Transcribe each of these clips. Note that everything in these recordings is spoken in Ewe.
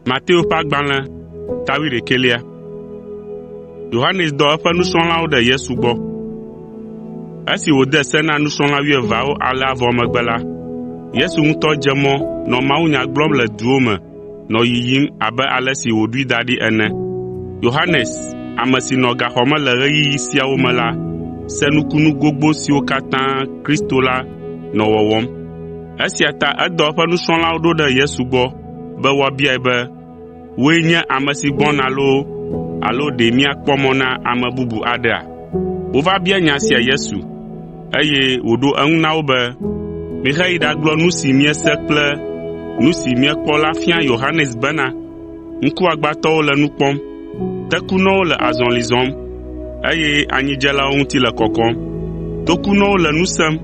Mateo ƒe agbalẽ ta wuiɖekɛlia. Yohanes dɔ eƒe nusrɔ̃lawo ɖe Yesu gbɔ. Esi wòde se na nusrɔ̃la wuieveawo alea vɔ megbe la, Yesu ŋutɔ dze mɔ nɔ mawunya gblɔm le duwo me nɔ yiyim abe ale si wòɖoe da ɖi ene. Yohanes, ame si nɔ gaxɔ me le ɣeyiɣi siawo me la se nukunu gbogbo siwo katã Kristo la nɔ wɔwɔm. Esia ta edɔ eƒe nusrɔ̃lawo ɖo ɖe Yesu gbɔ be woabiae be, “Wòe nye ame si gbɔna loo alo ɖe míakpɔ mɔ na ame bubu aɖea?” Wova bia nya sia Yesu, eye wòɖo eŋu na wo be, “Miheyi ɖagblɔ nu si miese kple nu si miekpɔ la fia Yohanes bena, ŋkuagbãtɔwo le nu kpɔm, tekunɔwo le azɔli zɔm, eye anyidzelawo ŋuti le kɔkɔm. Tokunɔwo le nu sem,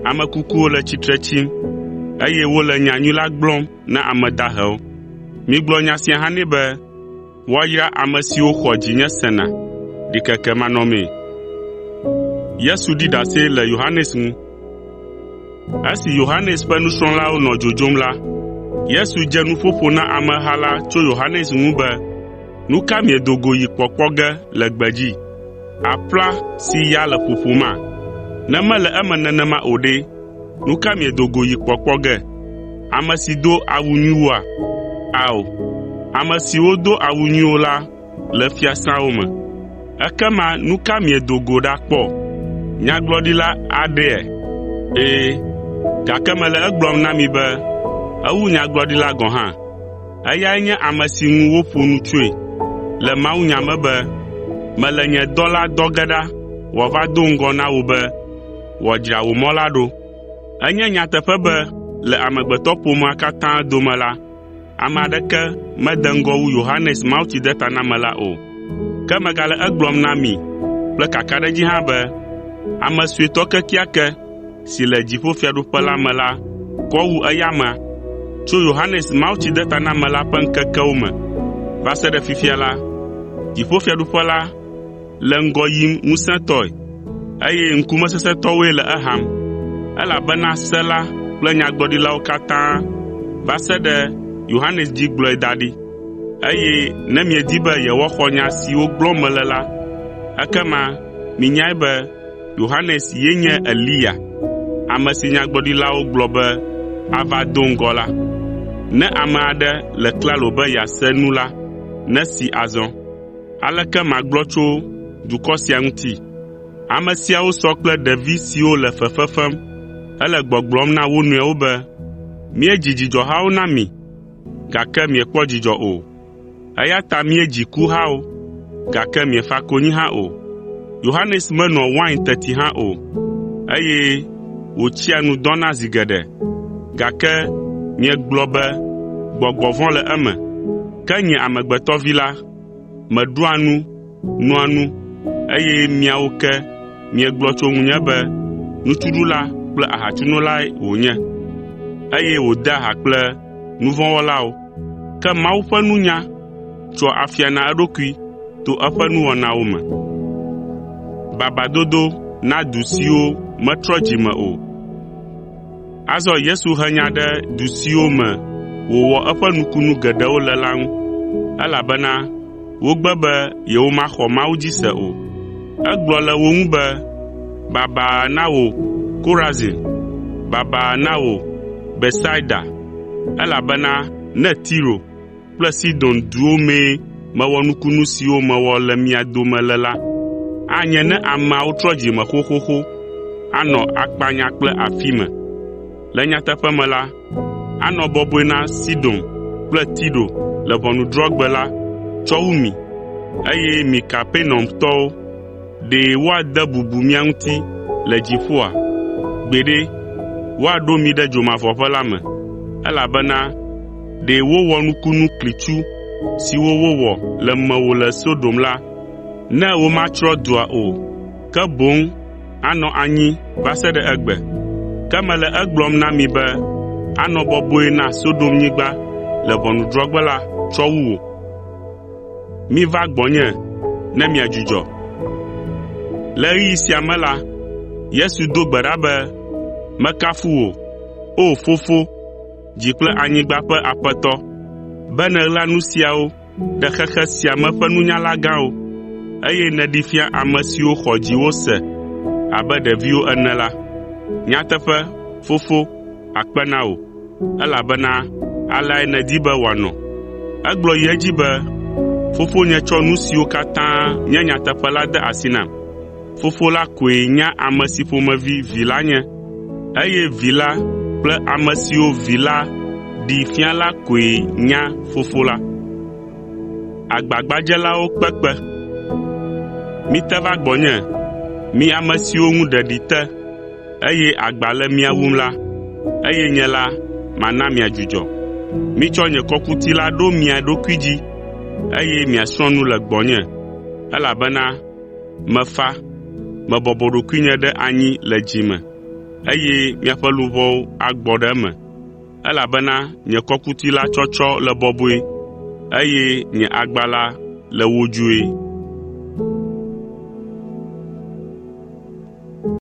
ame kukuwo le tsitre tsim, eye wole nyanyui la gblɔm na ame dahewo. Migblɔ nya sia hã nɛ be, woayra ame siwo xɔa dzinye sena ɖikekemanɔmee.” Esi Yohanes ƒe nusrɔ̃lawo nɔ dzodzom la, Yesu dze nuƒoƒo na ameha la tso Yohanes ŋu be, “Nu ka miedo go yi kpɔkpɔ ge le gbedzi? Aƒla si ya le ƒoƒoma? Ne mele eme nenema o ɖe, nu ka miedo go yi kpɔkpɔ ge? Ame si do awu nyuiwoa? Ao, ame siwo do awu nyuiwo la le fiasãwo me. Ekema nu ka miedo go ɖakpɔ? Nyagblɔɖila aɖea? Ɛ̃, gake mele egblɔm na mi be ewu nyagblɔɖila gɔ̃ hã. Eyae nye ame si ŋu woƒo nu tsoe le mawunya me be, ‘Mele nye dɔla dɔ ge ɖa wòava do ŋgɔ na wò be wòadzra wò mɔ la ɖo.’ Enye nyateƒe be le amegbetɔƒomea katã dome la, ame aɖeke mede ŋgɔ wu Yohanes Mawutsidetanamela o. Ke megale egblɔm na mi kple kakaɖedzi hã be ame suetɔ kekeake si le dziƒofiaɖuƒe la me la kɔ wu eya amea. Tso Yohanes Mawutsidetanamela ƒe ŋkekewo me va se ɖe fifia la, dziƒofiaɖuƒe la le ŋgɔ yim ŋusẽtɔe, eye ŋkumesesẽtɔwoe le eham, elabena se la kple nyagblɔɖilawo katã va se ɖe Yohanes dzi gblɔe da ɖi. Eye ne miedi be yewoaxɔ nya siwo gblɔm mele la, ekema minyae be Yohanes ye nye Eliya, ame si nyagblɔɖilawo gblɔ be ava do ŋgɔ la. Ne ame aɖe le klalo be yease nu la, nesee azɔ. Aleke magblɔ tso dukɔ sia ŋuti? Ame siawo sɔ kple ɖevi siwo le fefe fem hele gbɔgblɔm na wo nɔewo be, ‘Míedzi dzidzɔhawo na mi, gake miekpɔ dzidzɔ o, eya ta míedzi kuhawo, gake miefa konyi hã o.’ Yohanes menoa wain teti hã o, eye wòtsia nu dɔna zi geɖe, gake miegblɔ be gbɔgbɔ vɔ̃ le eme. Ke nye Amegbetɔ Vi la, meɖua nu, noa nu, eye miawo ke miegblɔ tso ŋunye be nutsuɖula kple ahatsunolae wònye, eye wòdea ha kple nu vɔ̃ wɔlawo. Ke Mawu ƒe nunya tsoa afia na eɖokui to eƒe nuwɔnawo me.” Azɔ Yesu he nya ɖe du siwo me wòwɔ eƒe nukunu geɖewo le la ŋu, elabena wogbe be yewomaxɔ Mawu dzi se o. Egblɔ le wo ŋu be, “Baba na wò Korazin! Baba na wò Betsaida! Elabena ne Tiro kple Sidon duwo mee mewɔ nukunu siwo mewɔ le mia dome le la, anye ne ameawo trɔ dzime xoxoxo anɔ akpanya kple afi me. Le nyateƒe me la, anɔ bɔbɔe na Sidon kple Tiro le ʋɔnudrɔ̃gbe la tsɔ wu mi, eye mi Kapernaumtɔwo, ɖe woade bubu mia ŋuti le dziƒoa? Gbeɖe, woaɖo mi ɖe dzomavɔʋe la me, elabena ɖe wowɔ nukunu klitsu siwo wowɔ le mewò le Sodom la, ne womatsrɔ̃ dua o, ke boŋ anɔ anyi va se ɖe egbe. Ke mele egblɔm na mi be anɔ bɔbɔe na Sodomnyigba le ʋɔnudrɔ̃gbe la tsɔ wu wò. Le ɣeyiɣi sia me la, Yesu do gbe ɖa be, “Mekafu wò, O Fofo, dzi kple anyigba ƒe Aƒetɔ, be nèɣla nu siawo ɖe xexe sia me ƒe nunyala gãwo, eye nèɖee fia ame siwo xɔ dziwò se abe ɖeviwo ene la. Nyateƒe, Fofo, akpe na wò, elabena aleae nèdi be wòanɔ. Egblɔ yi edzi be, “Fofonye tsɔ nu siwo katã nye nyateƒe la de asi nam. Fofo la koe nya ame si ƒomevi Vi la nye, eye Vi la kple ame siwo Vi la ɖee fia la koe nya Fofo la. Mite va gbɔnye, mi ame siwo ŋu ɖeɖi te, eye agba le mia wum la, eye nye la, mana miadzudzɔ. Mitsɔ nye kɔkuti la ɖo mia ɖokui dzi, eye miasrɔ̃ nu le gbɔnye, elabena mefa, mebɔbɔ ɖokuinye ɖe anyi le dzi me, eye miaƒe luʋɔwo agbɔ ɖe eme, elabena nye kɔkuti la tsɔtsɔ le bɔbɔe, eye nye agba la le wodzoe.”